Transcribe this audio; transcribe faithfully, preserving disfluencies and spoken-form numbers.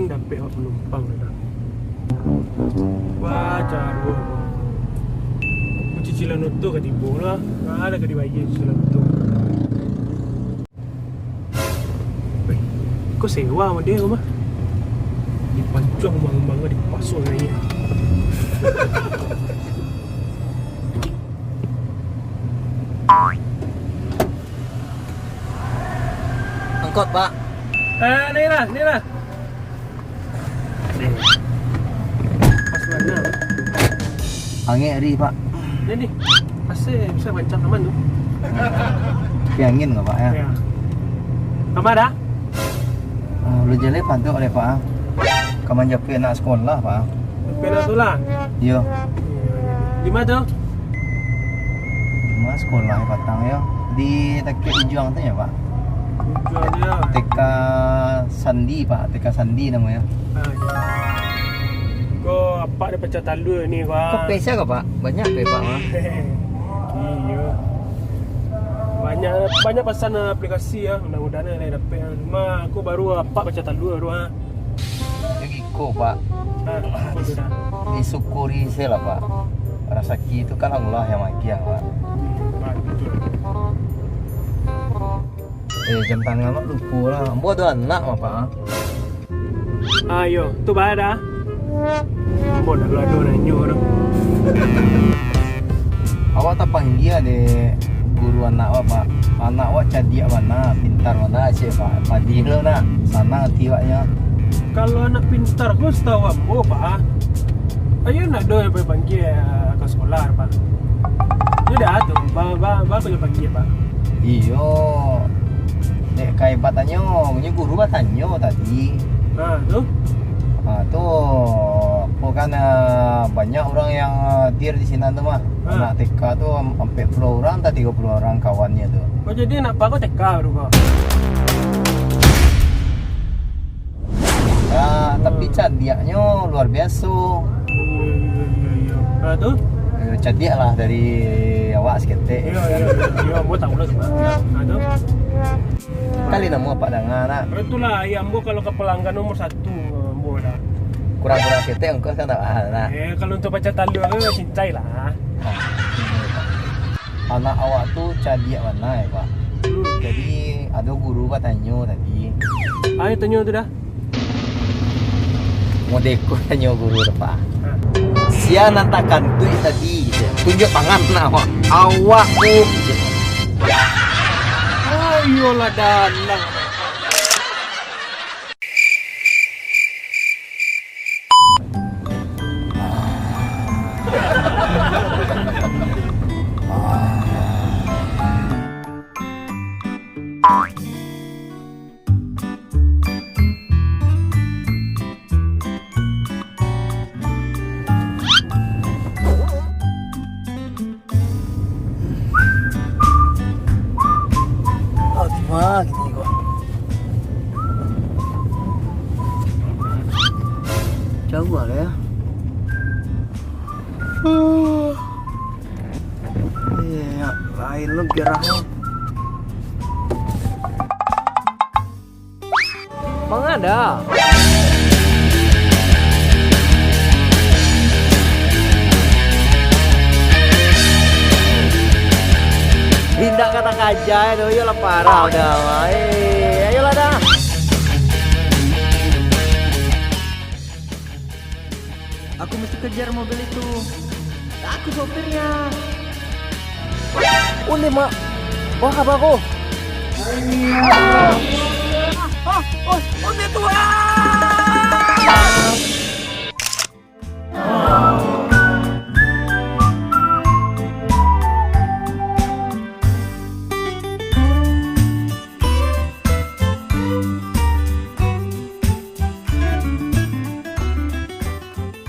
Dapek awak panumpang tu dah. Wah, caro ko. Cicilan oto ka tibo lah. Lah ka dibayia cicilan oto. Eh, ko sewa model ko mah. Dipancuang umang-umang ko, dipasuang aia. Angkot, Pak. Eh, ni lah, ni lah. Pas bana, Pak. Angek ari, Pak. Ni, ni. Pasal bisa mancang aman tu. Tapi angin nggak, Pak, ya? Ya. Aman dah? Ah, ulun jaleh paduak deh, Pak, ah. Ka manjapuik anak sakolah, Pak, ah. Japuik anak sakolah? Iyo. Di ma tu? Di ma sakolah patang, yo? Di Takik Ujuang tu, yo, Pak? Ujuang tu, yo. T K Sandi, Pak. T K Sandi namonyo. Ah, iyo. Ko apak dah pacah talua ni, Pak. Ko pesa ko, Pak? Banyak pe, Pak, mah? Iyo. Banyak, banyak pasan aplikasi, ah. Mudah-mudahan lah dapek, ah. Cuma aku baru apak pacah talua tu, ah. Jadi ko, Pak. Ah, apo tu dah? Disyukuri se lah, Pak. Rasaki tu kan Allah yang magiah, Pak. Ah, betul. Eh, jam tangan mah lupo lah. Ambo ado anak mah, Pak. Ah, iyo, tu baa dah. Ambo dah lah ado nanyo tu. Awak tapanggia dek guru anak awak, Pak. Anak awak cadiak bana, pintar bana, cek, Pak. Padiah lo nak, sanang ati awaknyo. Kalau anak pintar ko, satahu ambo, Pak, ah, ayo nak do panggia ka sakolah, Pak. Sudah tu, ba, ba, ba, panggia, Pak. Iyo. Dek, kahebatanyo, nyo guru batanyo tadi. Ha, tu? Ha, tu, ko kan, ah, banyak urang yang, ah, hadir di sinan tu mah. Ha. Anak T K tu am-, ampek puluah urang, antah tigo puluah urang kawannyo tu. Oh, jadi anak apak ko T K tu, Pak? Ya, tapi cadiaknyo luar biaso. Iyo, iyo, iyo, iyo. Ha, tu? Eh, cadiak lah dari awak saketek. Iyo, iyo, iyo. Iyo, ambo tahu lah tu, Pak. Ha, tu? Kali namo apak danga, nak? Itulah, ayah ambo kalau ka palanggan nomor satu, ambo dah. Kurang-kurang saketek ongkos kan tak mahal, nak? Eh, kalau untuak pacah talua tu, cincai lah. Anak awak tu cadiak bana, yo, Pak. Hmm. Jadi, ado guru batanyo tadi. Ayo tanyo tu dah. Modeko tanyo guru tu, Pak. Ha. Sia nan takantuik tadi, gitu. Tunjuak tangan nak, Pak. Awak tu, gitu. Ayolah, dalang. Ah, di ma kini ko? Jauah lah, yo. Eh, yo, lain lo gerah. Mangada. Indak kata kajai tu, iyolah parah dah, wai. Ayolah dah. Aku mesti kejar mobil itu. Aku sopirnya. Onde, Mak. Wah, apa ko? Ah, ah, oh, onde tu.